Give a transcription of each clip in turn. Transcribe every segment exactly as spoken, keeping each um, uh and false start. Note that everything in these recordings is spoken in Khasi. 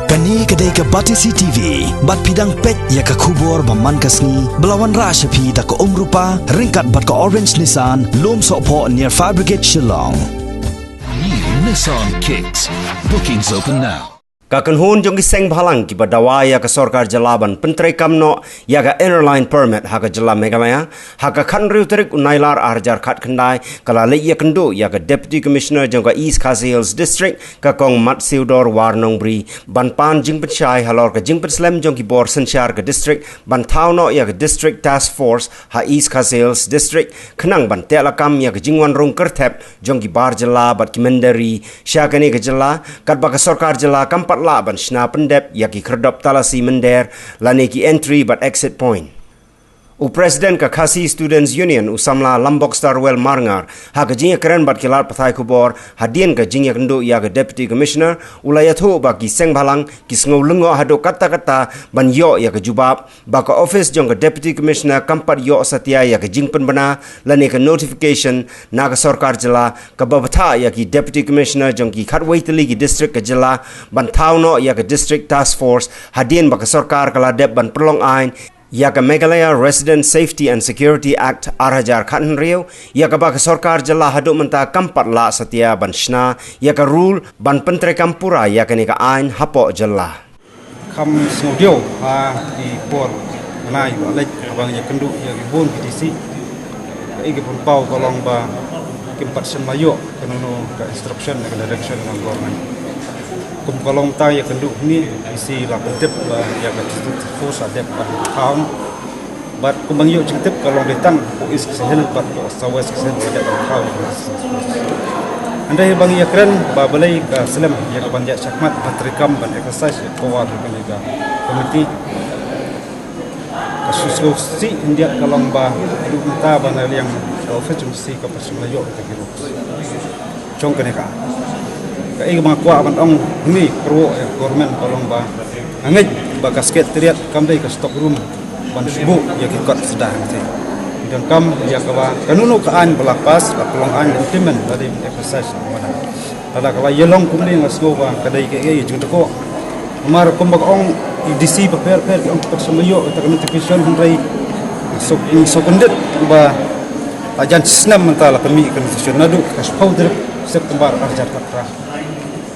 Kane ka dei ka Batesi T V, bad phi dang peit ïa ka khubor ba man ka sngi, ba la wanrah sha phi da ka Umrupa, ryngkat bad ka Orange Nissan, Lum Sohphoh near Fire Brigade Shillong. New Nissan Kicks. Bookings open now. Ka kynhun jong ki seng bhalang kiba dawa ïa ka sorkar jylla ban pyntreikam noh ïa ka Inner Line Permit ha ka jylla Meghalaya, ha ka khathynriew tarik u Nailar arhajar khatkhyndai, ka la leit ïakynduh ïa ka Deputy Commissioner jong ka East Khasi Hills District, ka Kong Matsiewdor Warnongbri, ban pan jingpynshai halor ka jingpynslem jong ki bor synshar ka district, ban thaw noh ïa ka District Task Force ha East Khasi Hills District, khnang ban tehlakam ïa ka jingwanrung kyrthep jong ki bar jylla bad ki mynder ri sha kane ka jylla, katba ka sorkar jylla kam pat lah ban shna pyndep ïa ki khyrdop talasi mynder, lane ki entry bad exit point. U President ka Khasi Students Union, u samla Lambokstar Well Marngar, ha ka jingïakren bad ki lad pathai khubor hadien ka jingïakynduh ïa ka Deputy Commissioner, u la ïathuh ba ki seng bhalang ki sngew lyngngoh haduh katta katta ban ïoh ïa ka jubab ba ka office jong ka Deputy Commissioner kam pat ïoh satia ïa ka jingpynbna lane ka notification na ka sorkar jylla, kaba bthah ïa ki Deputy Commissioner jong ki khatwei tylli ki district ka jylla ban thaw noh ïa ka District Task Force, hadien ba ka sorkar ka la dep ban pynlong aiñ ïa ka Meghalaya Resident Safety and Security Act arhajar khathynriew, ïa kaba ka sorkar jylla haduh mynta kam pat lah satia ban shna ïa ka rule ban pyntreikam pura ïa kane ka aiñ hapoh jylla. Kham sngewdiaw ha ki por nai ba leit, haba ngi ïakynduh ïa ki bun ki D C, kaei ka pynpaw ka long ba kim pat shym la ïoh kano kano ka instruction ne ka direction na government. Kum ka long tang ïakynduh hangne, D C la pyntip ba ïa ka District Force la dep ban thaw noh. Bad kumba ngi ïoh jingtip ka long dei tang hapoh East Khasi Hills bad hapoh South West Khasi Hills ba dep ban thaw ïa ka District Force. Hynrei ba ngi ïakren ba balei ka slem ïa ka ban ïaid shakhmat ban treikam ban exercise ïa ka power jong kane ka committee. Ka shu sngewsih khyndiat ka long ba haduh mynta ba na liang ka office jong D C ka pat shym la ïoh kita ki rules. Jong kane ka, kaei kaba nga kwah ban ong hangne, pyrshah ïa ka government ka long ba nga ngeit ba ka secretariat kam dei ka stock room ban shu buh ïa ki kot sdang te. Ngi donkam ïa kaba kano kano ka aiñ ba la pass, la pynlong aiñ, la implement, la dei ban exercise. Lada ka la ïalong kumne nga sngew ba ka dei kaei ka jingthoh. Namar kumba ka ong i D C bapher bapher ki ong pat shym la ïoh kata ka notification, hynrei sngewsih khyndiat ba la jan snem mynta la pynmih ka notification naduh ka shiphew tarik September arhajar khatphra.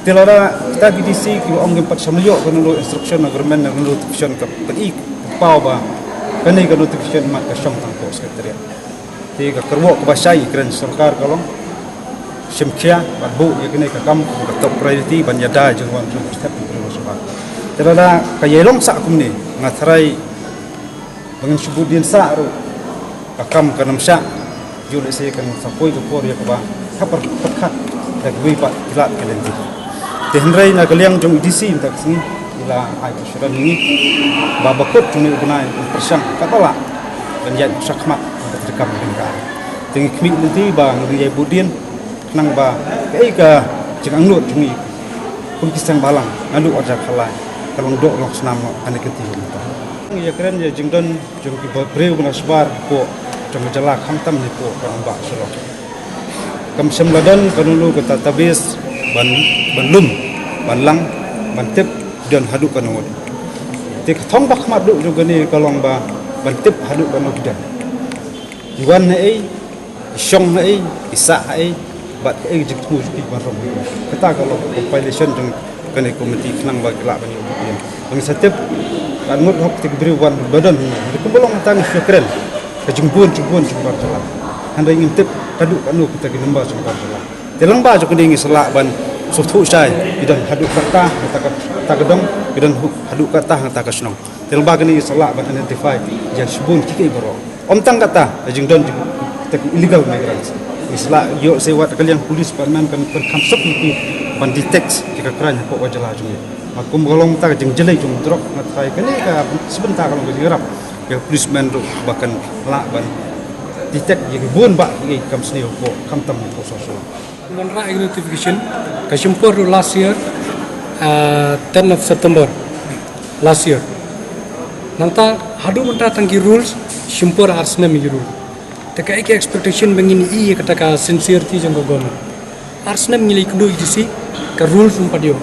Te lada kita ki D C kiba ong kim pat shym la ïoh kano kano instruction na government, na kano notification, ka pyni, ka pynpaw ba kane ka notification mat ka shong tang hapoh secretariat. Te ka kyrwoh kaba shai ngi kren sorkar ka long shim khia bad buh ïa kane ka kam ka top priority ban ïada jingwan jong ki step ki sorkar. Te lada ka ïalong sah kumne, nga tharai ba ngin shu bud dien sah ruh, ka kam kan ym shah. Ïoh lehse kan sa poi ka por ïa kaba ha pyrkhat da kiwei pat ki lad ki lynti. Te hynrei na ka liang jong i D C mynta ka sngi i la ai ka assurance ïa ngi ba ba kut jong ngi u bnai un pyrshang katba lah ban ïaid shakhmat ban treikam ïa kane ka aiñ. Te ngi khmih lynti ba ngin ïai bud dien khnang ba kaei ka jingangnud jong ngi kum ki seng bhalang naduh arhajar khatlai ka long doh long snam noh ha kane ka kynti mynta. Ngi ïakren ïa jingdon jong ki briew ba na shbar hapoh jong ka jylla, khamtam hapoh ka nongbah Shillong. Kam shym la don kano kano ka database ban, ban lum, ban lang, ban tip ki don haduh katno ngut. Te ka thong ba khmat duh jong kane ka long ba ban tip haduh katno ki don. Ki wan haei, ki shong haei, ki sah haei, bad kaei ka jingthmu jong ki ban rung haei. Kata ka long compilation jong kane ka committee khnang ba ki lah ban ïoh bud dien. Ba ngin sa tip katno ngut hok kita ki briew wan ba don hangne. Hynrei kumba long mynta ngi shu kren ka jingbun jingbun jong ki bar jylla. Hynrei ngim tip haduh katno kita ki number jong ki bar jylla. Te lyngba jong kane ngi sa lah ban sngewthuh shai ki don haduh katta ha kata ka, kata ka dong, ki don hu-, haduh katta ha kata ka shnong. Te lyngba kane ngi sa lah ban identify ïa shibun kiei baroh. Ym tang kata, ka jingdon jong kita ki illegal migrants. Ngi sa lah ïoh se wat ka liang police department kan, kan kham suk ïa ki ban detect ïa ka crime hapoh ka jylla jong ngi. Bad kum ka long mynta ka jingjlei jong drug, nga tharai kane ka sa bynta ka long ka jingïarap ïa ka policeman ruh ba kan lah ban detect ïa ki bun bah kiei ki kam sniew hapoh, khamtam hapoh Shillong. Wanrah ïa ka notification ka shim por ruh last year, uh, tenth of September last year. Nangta haduh mynta tang ki rules shim por ar snem ïa ki rule. Te kaei ka expectation ba ngin ïoh ïa kata ka sincerity jong ka government? Ar snem ngi la ïakynduh ïa ki D C, ka rules ym pat ïoh.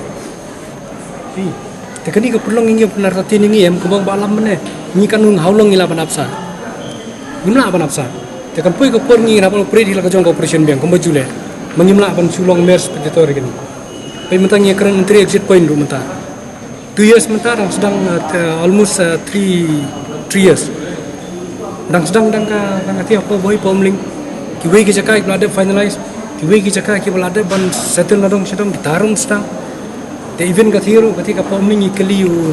Ï, Te kane ka pynlong ïa ngi pynartatien ïa ngi em kumba ba lam mynne. Ngi kan nung how long ngi lah ban ap sah. Ngim lah ban ap sah. Te kan poi ka por ngi hap operate hi la ka jong ka operation biang kumba ju leh. Ma ngim lah ban shu long mere spectator ïa kane. Peit mynta ngi kren entry exit point ruh mynta. Two years mynta dang sdang, uh, te, almost, uh, three, three years. Dang sdang dang ka, dang ka thia po boi po mling. Kiwei ki jaka ki la dep finalize. Kiwei ki jaka ki la dep ban settle na dong sdang ki tarum sdang. Te even ka thia ruh ka thia ka po mling i kali u,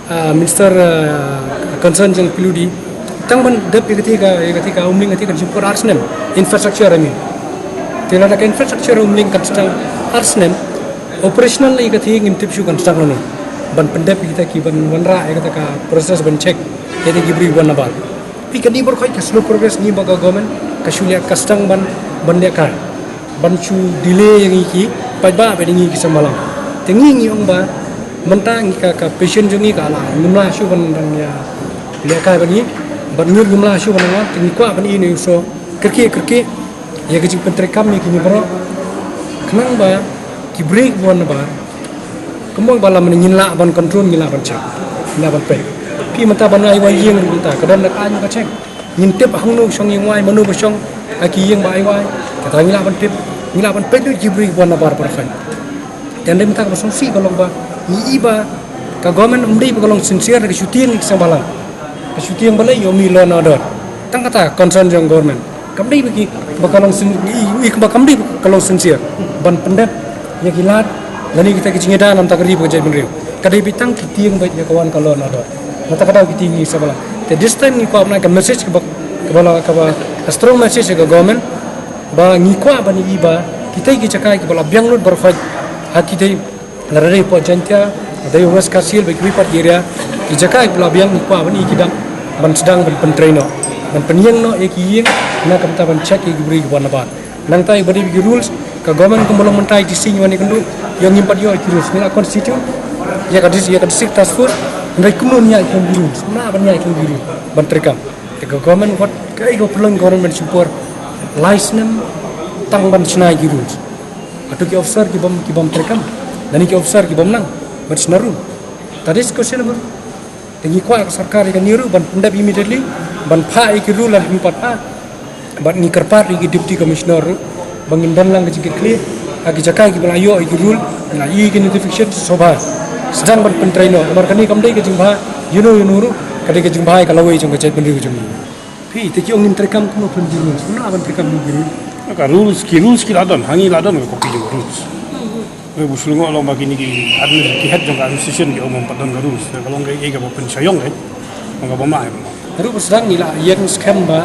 uh, minister, uh, concern jong P W D. Tang ban dep i ka thia ka, i ka thia ka umling ka thia ka jingpot ar snem. Infrastructure I mean. Te lada ka infrastructure umling kan sdang ar snem. Operational i ka thia ngim tip shu kan sdang lano. Ban pyndep i kita ki ban wanrah i kata ka process ban check. Ïa ki briew wan nabar. Phi ka ni bor khoi ka slow progress ni ba ka government ka shu leh ka sdang ban, ban leh ka. Ban shu delay ïa ngi ki, paidbah ba ngi ki sambalang. Te ngi ngi ong ba, mynta ngi ka, ka patient jong ngi ka la, ngim lah shu ban dang ïa, leh ka ban ngi, ban ngi ngim lah shu ban nga, te ngi kwah ban i ne so, kyrkieh kyrkieh, ïa ka jingpyntreikam ïa ki ni bro. Khnang ba, ki briew wan nabar. Kumba ba la mynne ngin lah ban control, ngin lah ban check. Ngin lah ban peit. Phi mynta ban ai wai ïing mynta, ka don da ka aiñ ka check. Ngin tip hangno shong ïing wai, mano ba shong, ha ki ïing ba ai wai. Kata ngi lah ban tip, ngi lah ban peit lut ki briew wan nabar ba rafai. Te ynda mynta kaba sngewsih ka long ba, ngi i ba, ka government ym dei ba ka long sincere, ka shu tieng ki sambalang. Ka shu tieng balei ïoh mi law and order. Tang kata concern jong government. Kam dei ba ki, ba ka long sin, i, i, ba kam dei ba ka long sincere. Ban pyndep, ïa ki lad, lane kita ki jingïada namar ka ri bad ka jaitbynriew. Ka dei ba tang ki tieng ba ïa ka wan ka law and order. Nata ka daw ki tieng ngi sambalang. Te this time ngi kwah ban ai ka message kaba, kaba la, kaba, ka strong message ïa ka government. Ba ngi kwah ban i ba, kita ki jaka kiba la biang lut baroh khoit. Ha kita Lada dei hapoh Jaintia, dei West Khasi Hills bad kiwei pat ki area, ki jaka kiba la biang ngi kwah ban i ki dang, ban sdang ban pyntrei noh, ban pynïeng noh ïa ki ïing, na ka bynta ban check ïa ki briew kiba wan nabar. Nangta ïa ba dei ki rules, ka government kumba long mynta ïa ki seng wan ïa kynduh, ïa ngim pat ïoh ïa ki rules, ngi la constitute ïa ka dis-, ïa ka district task force, hynrei kumno ngi ïa ki rules, kumno ban ïa ki rules ban treikam. Te ka government wat kaei ka pynlong government shim por lai snem tang ban shna ïa ki rules. Hato ki officer ki bym, ki bym treikam, lane ki officer ki bym nang ban shna rule. That is questionable. Te ngi kwah ka sorkar ïa kane ruh ban pyndep immediately, ban phah ïa ki rule lada kim pat phah. Bad ngi kyrpad ïa ki deputy commissioner ruh ba ngin don lang ka jingkitkhlieh ha ki jaka kiba la ïoh ïa ki rule, la ïoh ïa ki notification sngewbha sdang ban pyntrei noh. Namar kane kam dei ka jingbha ïano ïano ruh, ka dei ka jingbha ïa ka lawei jong ka jaitbynriew jong ngi. Phi, te ki ong ngin treikam kumno pynjulung, kumno ban treikam kumno. Ka rules, ki rules ki la don, ha ngi la don ka copy jong ka rules. Wei bu shu lyngngoh long ba kine ki admin, ki head jong ka administration ki ong ym pat don ka rules. Ka long kaei kaba pynshah ïong kaei. Long kaba mah ïa. Ruh ba sdang ngi la ïeng skhem ba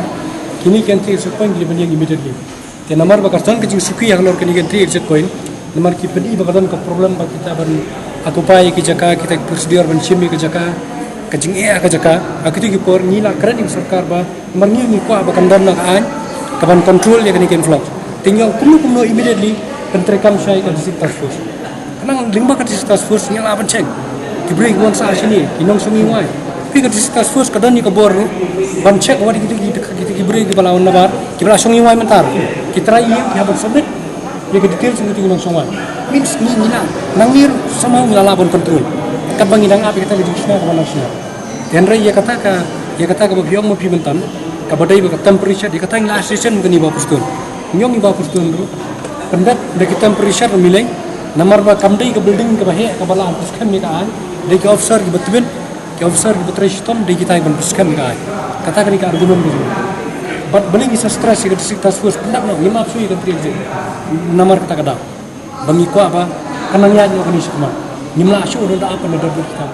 kine ki entry exit point ki la ban ïeng immediately. Te namar ba ka don ka jingsuki halor kine ki entry exit point. Namar ki pyni ba ka don ka problem ba kita ban occupy ki jaka, kita ki procedure ban shim ïa ka jaka, ka jingeh ka jaka. Ha kito ki por ngi la kren ïa ka sorkar ba namar ngi ngi kwah ba kan don na ka aiñ ka ban control ïa kane ka influx. Te ngi ong kumno kumno immediately pyntreikam shai ka district task force. Khnang lyngba ka district task force ngi lah ban check. Ki briew ki wan sah shane, ki nongshong ïing wai. Phi ka district task force ka don ïa ka bor ruh ban check wat kita ki, kita ki briew kiba la wan nabar, kiba la shong ïing wai mynta. Ki trai ïing ki hap ban submit ïa ka details jong kita ki nongshong wai. Means ngi ngi lah, nangne ruh somehow ngi lah lah ban control. Katba ngi dang ap ïa kata ka jingshna kaba nang shna. Te hynrei ïa kata ka, ïa kata kaba phi ong ma phi mynta, kaba dei ba ka temperature, ïa kata ngi la station kane ba Prestone. Ngi ong ïa ba Prestone ruh. Pyndep da ki temperature ruh mileng, namar ba kam dei ka building kaba heh kaba la pyrshah ïa ka aiñ, dei ki officer kiba tbit, ki officer kiba trei shitom, dei kita kiban pyrshah ïa ka aiñ. Kata ka dei ka argument ba jong. Bad balei ngi sa stress ïa ka district task force, pyndep noh, ngim ap shuh ïa ka entry exit. Namar kata ka daw. Ba ngi kwah ba, kan nang ïaid noh kane shakhmat. Ngim lah shuh ruh da ap ban da dor kita.